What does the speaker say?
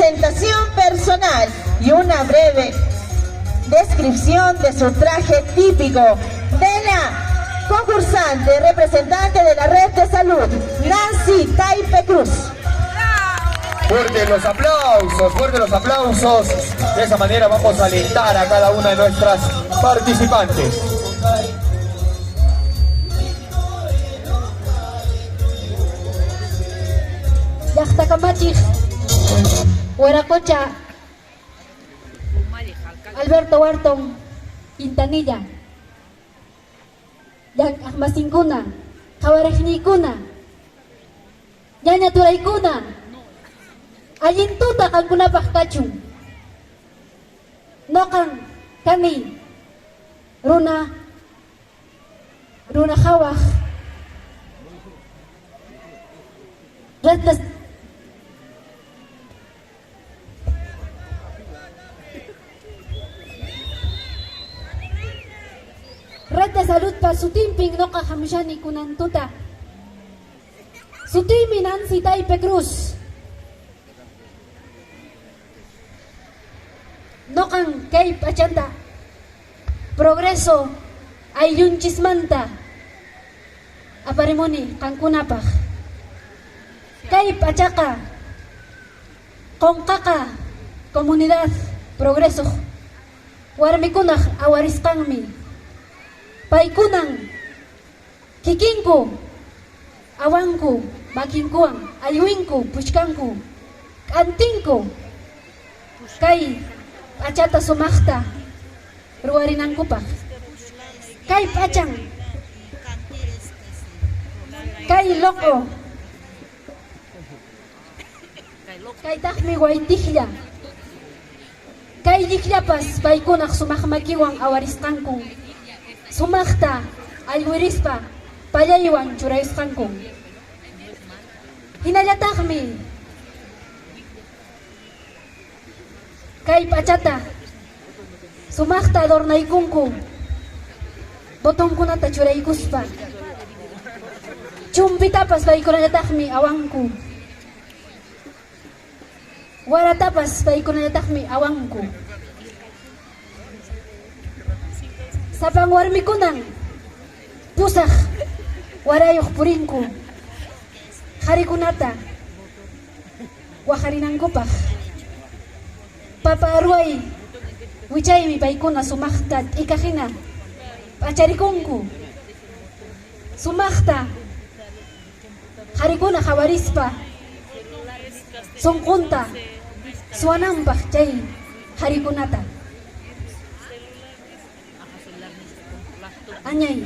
Presentación personal y una breve descripción de su traje típico de la concursante representante de la red de salud, Nancy Taipe Cruz. Fuertes los aplausos, fuertes los aplausos. De esa manera vamos a alentar a cada una de nuestras participantes. Llaqta kamachiq Huiracocha Alberto Warton Quintanilla, llank'aqmasinkuna, qhawariqniykuna, ñaña turaykuna, allin tuta qankunapaq kachun. Nuqan kani runa runa qhawaq red. Red de Saludpa sutinpin nuqa hamushani kunan tuta. Sutiymi Nancy Taipe Cruz. Nuqan kay p'achanta Progreso ayllunchismanta aparimuni qankunapaq. Kay p'achaqa qunqaqa comunidad Progresoq warmikunaq awarisqanmi. Paykunan kikinku awanku makinkuwan allwinku puchkanku k'antinku kay p'achata sumaqta ruwarinankupaq. Kay p'achan kay loq'o kaytaqmi waytiqlla kay llikllapas paykunaq sumaq makiwan awarisqanku sumaqta allwirispa pallaywan churayusqanku. Hinallataqmi kay p'achata sumaqta adornaykunku botonkunata churaykuspa. Chumpitapas paykunallataqmi awanku. Waratapas paykunallataqmi awanku. Sapan warmikunan pusaq warayuq purinku qharikunata waqarinankupaq. Papa ruway wichaymi paykuna sumaqta t'ikahina p'acharikunku. Sumaqta qharikuna qhawarispa sunqunta suwananpaq chay qharikunata. Añay.